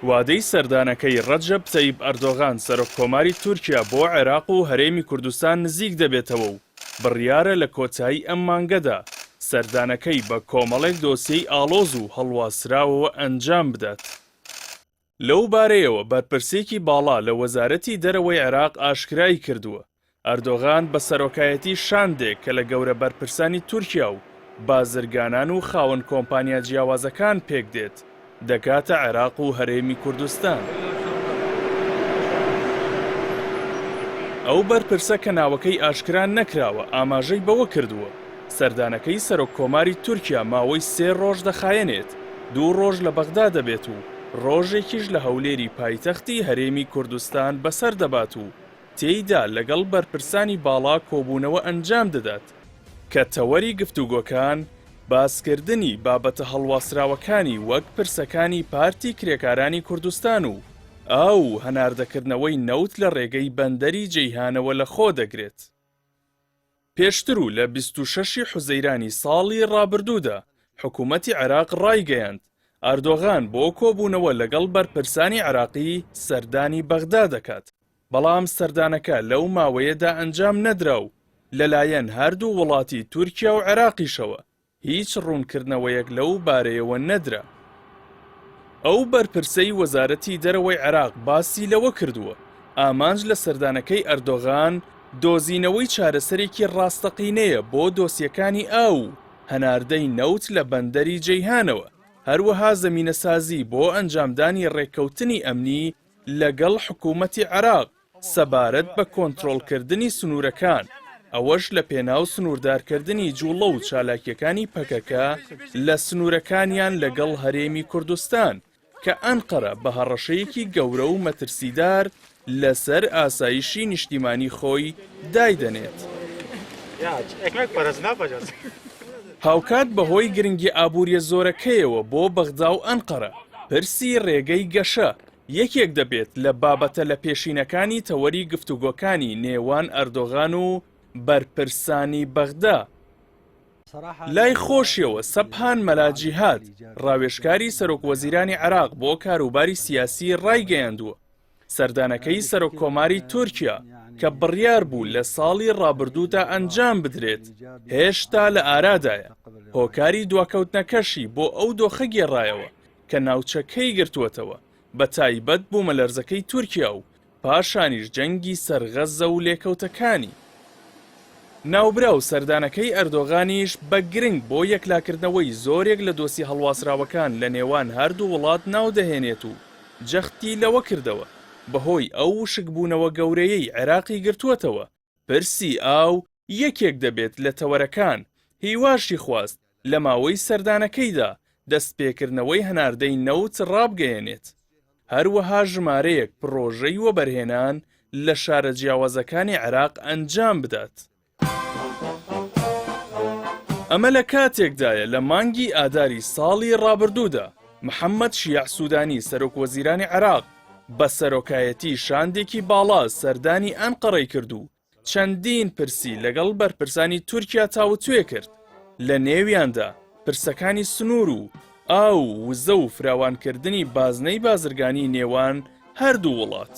وادەی سەردانەکەی ڕەجەب تەیب ئەردۆغان سەرۆککۆماری تورکیا بۆ عێراق و هەرێمی کوردستان نزیک دەبێتەوە و بڕیارە لە کۆتایی ئەم مانگەدا سەردانەکەی بە کۆمەڵێک دۆسیەی ئاڵۆز و هەڵواسراوەوە ئەنجام بدات. لەو بارەیەوە بەرپرسێکی باڵا لە وەزارەتی دەرەوەی عێراق ئاشکرای کردووە، ئەردۆغان بە سەرۆکایەتی شاندێک کە لە گەورە بەرپرسانی تورکیا و بازرگانان و خاوەن کۆمپانیا جیاوازەکان پێکدێت، دەگاتە عێراق و هەرێمی کوردستان. ئەو بەرپرسە کە ناوەکەی ئاشکرا نەکراوە ئاماژەی بەوە کردووە، سەردانەکەی سەرۆک کۆماری تورکیا ماوەی سێ ڕۆژ دەخایەنێت، دوو ڕۆژ لە بەغدا دەبێت و ڕۆژێکیش لە هەولێری پایتەختی هەرێمی کوردستان بەسەر دەبات و تێیدا لەگەڵ بەرپرسانی باڵا کۆبوونەوە ئەنجام دەدات، کە تەوەری گفتوگۆکان باسکردنی بابەتە هەڵواسراوەکانی وەک پرسەکانی پارتی کرێکارانی کوردستان و ئاو و هەناردەکردنەوەی نەوت لە ڕێگەی بەندەری جەیهانەوە لەخۆ دەگرێت. پێشتر و لە 26 ی حوزەیرانی ساڵی ڕابردوودا حکوومەتی عێراق ڕایگەیاند، ئەردۆغان بۆ کۆبوونەوە لەگەڵ بەرپرسانی عێراقی سەردانی بەغدا دەکات، بەڵام سەردانەکە لەو ماوەیەدا ئەنجام نەدرا و لەلایەن هەردوو وڵاتی تورکیا و عێراقیشەوە هیچ ڕوونکردنەوەیەک لەو بارەیەوە نەدرا. ئەو بەرپرسەی وەزارەتی دەرەوەی عێراق باسی لەوە کردووە، ئامانج لە سەردانەکەی ئەردۆغان دۆزینەوەی چارەسەرێکی ڕاستەقینەیە بۆ دۆسیەکانی ئاو و هەناردەی نەوت لە بەندەری جەیهانەوە، هەروەها زەمینەسازی بۆ ئەنجامدانی ڕێککەوتنی ئەمنی لەگەڵ حکوومەتی عێراق سەبارەت بە کۆنترۆڵکردنی سنوورەکان، ئەوەش لە پێناو سنووردارکردنی جووڵە و چالاکییەکانی پەکەکە لە سنوورەکانیان لەگەڵ هەرێمی کوردستان، کە ئەنقەرە بە هەڕەشەیەکی گەورە و مەترسیدار لەسەر ئاسایشی نیشتیمانی خۆی دایدەنێت. هاوکات بەهۆی گرنگی ئابووریە زۆرەکەیەوە بۆ بەغدا و ئەنقەرە، پرسی رێگەی گەشە یەکێک دەبێت لە بابەتە لەپێشینەکانی تەوەری گفتوگۆکانی نێوان ئەردۆغان و بەرپرسانی بەغدا. لای خۆشیەوە سەبهان مەلا جیهاد، ڕاوێژکاری سەرۆکوەزیرانی عێراق بۆ کاروباری سیاسی ڕایگەیاندووە، سەردانەکەی سەرۆککۆماری تورکیا کە بڕیار بوو لە ساڵی ڕابردوودا ئەنجام بدرێت، هێشتا لە ئارادایە، هۆکاری دواکەوتنەکەشی بۆ ئەو دۆخە گێڕایەوە کە ناوچەکەی گرتووەتەوە، بەتایبەت بوومەلەرزەکەی تورکیا و پاشانیش جەنگی سەر غەززە و لێکەوتەکانی. ناوبراو سەردانەکەی ئەردۆغانیش بە گرنگ بۆ یەکلاکردنەوەی زۆرێک لە دۆسیە هەڵواسراوەکان لە نێوان هەردوو وڵات ناودەهێنێت و جەختی لەوە کردەوە، بەهۆی ئەو وشکبوونەوە گەورەیەی عێراقی گرتووەتەوە، پرسی ئاو یەکێک دەبێت لە تەوەرەکان، هیواشی خواست لە ماوەی سەردانەکەیدا دەستپێکردنەوەی هەناردەی نەوت ڕابگەیەنێت، هەروەها ژمارەیەک پڕۆژەی وەبەرهێنان لە شارە جیاوازەکانی عێراق ئەنجام بدات. ئەمە لە کاتێکدایە لە مانگی ئاداری ساڵی ڕابردوودا محەممەد شیاع سوودانی سەرۆکوەزیرانی عێراق بە سەرۆکایەتی شاندێکی باڵا سەردانی ئەنقەرەی کرد و چەندین پرسی لەگەڵ بەرپرسانی تورکیا تاوتوێ کرد لە نێویاندا پرسەکانی سنوور و ئاو و وزە و فراوانکردنی بازنەی بازرگانی نێوان هەردوو وڵات.